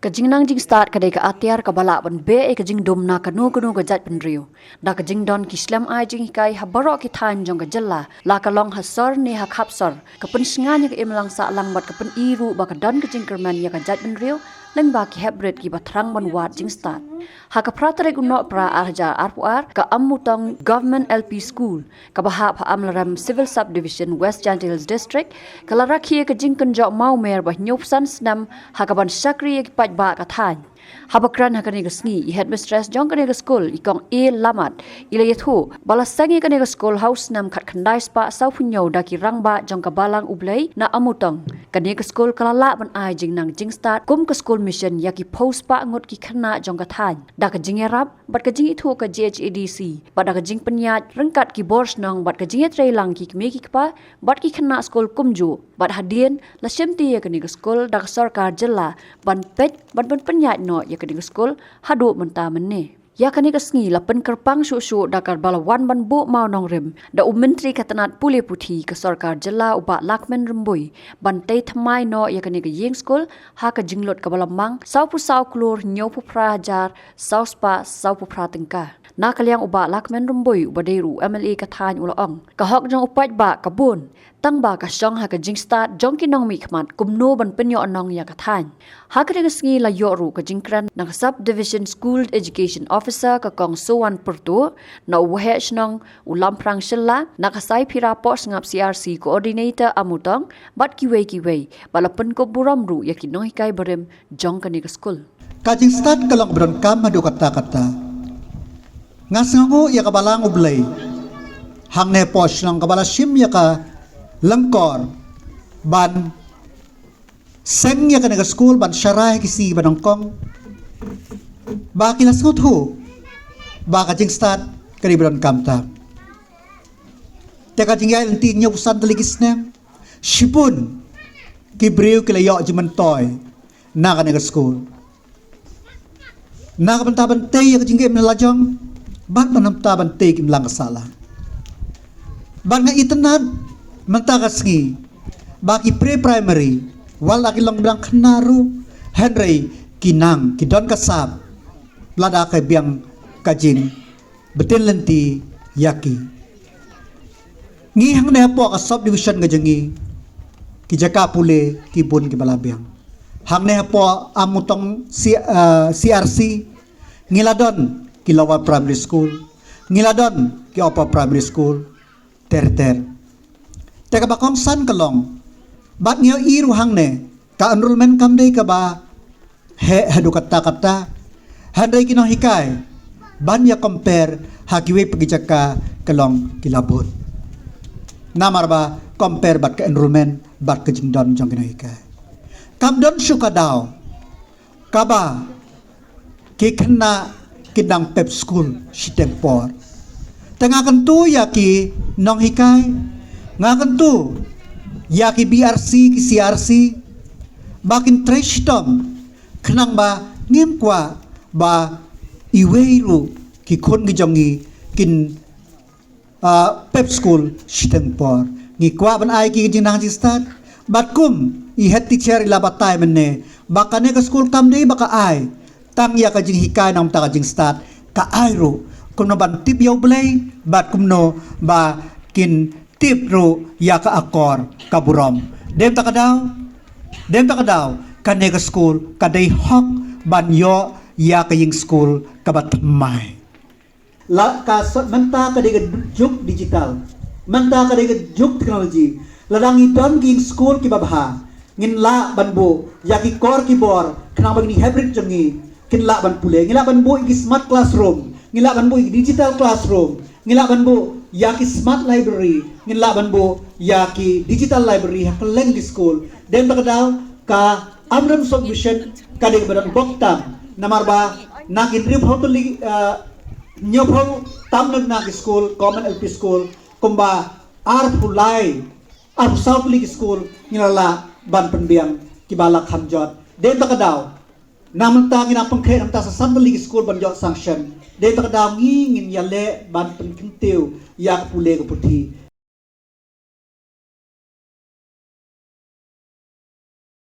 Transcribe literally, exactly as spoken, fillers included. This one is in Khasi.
Ka jingnang jingstad ka dei ka atiar kaba lah ban beh ïa ka jingdum na kano kano ka jaitbynriew. Da ka jingdon ki shlem ai jinghikai ha baroh ki thaiñ jong ka jylla, la ka long ha sor ne ha khap sor, ka pynshngaiñ ïa ka imlang sahlang bad ka pyni ruh ba ka don ka jingkyrmen ïa ka jaitbynriew lyngba ki heprit kiba thrang ban wad jingstad. Ha ka phra tarik u Nohprah ar hajar arphew ar, ka Amutong Government L P School, kaba hap ha Amlarem Civil Subdivision, West Jaintia Hills District, ka la rakhe ïa ka jingkynjoh mawmer ba hynñiewphew san snem ha kaban shakri ïa ki paidbah ka thaiñ. Haba kren ha kane ka sngi, i headmistress jong kane ka skul, i Kong A Lamat, i la ïathuh ba la seng ïa kane ka skul ha u snem khatkhyndai spah sawphew hynñiew da ki rangbah jong ka Balang U Blei na Amutong. Kane ka skul ka la lah ban ai jingnang jingstad kum ka skul mission ïa ki phew spah ngut ki khynnah jong ka thaiñ. Da ka jingïarap bad ka jingithuh ka G H A D C bad da ka jingpynïaid ryngkat ki bor shnong bad ka jingïatreilang ki kmie ki kpa bad ki khynnah skul kumjuh, bad hadien la shimti ïa kane ka skul da ka sorkar jylla ban peit bad ban pynïaid noh ïa kane ka skul haduh mynta mynne. Ïa kane ka sngi la pynkyrpang shuh shuh da kaba la wan ban buh mawnongrim da u Myntri ka tnat pule puthi ka sorkar jylla u Bah Lahkmen Rymbui ban tei thymmai noh ïa kane ka ïing skul ha ka jinglut kaba la mang sawphew saw klur hynñiewphew phra hajar saw spah sawphew phra tyngka. Na ka liang u Bah Lahkmen Rymbui uba dei ruh u M L A ka thaiñ u la ong, ka hok jong u paidbah ka bun, tangba ka shong ha ka jingstad jong ki nongmihkhmat kumno ban pynïoh nong ïa ka thaiñ. Ha kane ka sngi la ïoh ruh ka jingkren na ka Sub Division School Education Officer ka Kong Sowan Pyrtuh, na u Waheh Shnong u Lamphrang Shylla, na ka Saiphira Pohsngap C R C Coordinator Amutong bad kiwei kiwei, bad la pynkup burom ruh ïa ki nonghikai barim jong kane ka skul. Ka jingstad ka long ba donkam haduh katta katta. Nga sngewnguh ïa ka Balang U Blei hangne hapoh shnong kaba la shim ïa ka lyngkor ban seng ïa kane ka skul ban sharai ha ki sngi ba nyngkong, ba ki la sngewthuh ba ka jingstad ka dei ba donkam tam. Te ka jingïaid lynti hynñiewphew san tylli ki snem, shibun ki briew ki la ïoh jingmyntoi na kane ka skul, na ka bynta ban tei ïa ka jingim na la jong bad na ka bynta ban tei ka imlang ka sahlang. Bad nga itynnad mynta ka sngi ba ki pre-primary, wat la ki long ba dang khynnah ruh, hynrei ki nang ki don ka sap lada ka biang ka jing btin lynti ïa ki. Ngi hangne hapoh ka sub division ka jong ngi, ki jaka pule ki bun kiba la biang. Hangne hapoh Amutong C-, eh, C R C, ngi la don ki lower primary school, ngi la don ki upper primary school ter ter. Te kaba kongsan ka long, bad ngi ïohi ruh hangne, ka enrollment kam dei kaba heh haduh katta katta. Hynrei ki nonghikai, ban ïa compare ha kiwei pat ki jaka, ka long ki la bun. Namar ba compare bad ka enrollment bad ka jingdon jong ki nonghikai, kam don shuh ka daw kaba ki khynnah kin dang pep skul shiteng por. Te nga kyntu ïa ki nonghikai, nga kyntu ïa ki B R C, ki C R C, ba kin trei shitom khnang ba ngim kwah ba iwei ruh ki khun ki jong ngi kin, ah, pep skul shiteng por. Ngi kwah ban ai ki jingnang jingstad. Bad kum i head teacher i la batai mynne, ba kane ka skul kam dei ba ka ai tang ïa ka jinghikai na ka bynta ka jingstad, ka ai ruh kumno ban tip ïa U Blei, bad kumno ba kin tip ruh ïa ka akor ka burom. Dei na kata ka daw, dei na kata ka daw, kane ka skul ka dei hok ban ïoh ïa ka ïing skul kaba thymmai. La ka sot mynta ka dei ka juk digital. Mynta ka dei ka juk technology. Lada ngi don ki ïing skul kiba bha, ngin lah ban buh ïa ki kor ki bor khnang ba kine ki heprit jong ngi kin lah ban pule. Ngi lah ban buh ïa ki smart classroom, ngi lah ban buh ïa ki digital classroom, ngi lah ban buh ïa ki smart library, ngin lah ban buh ïa ki digital library ha kylleng ki skul. Dei na kata ka daw, ka Amlarem sub division ka dei kaba don bok tam, namar ba na ki hynriewphew tylli, eh, hynñiewphew tam na ki skul, government L P school, kumba arphew lai, arphew saw tylli ki skul ngi la lah ban pynbiang kiba la kham jot. Dei na kata ka daw, na mynta ngi nang pynkhreh na mynta sa san tylli ki skul ban jot sanction. Dei na kata ka daw ngi ngin ïaleh ban pynkyntiew ïa ka pule ka puthi.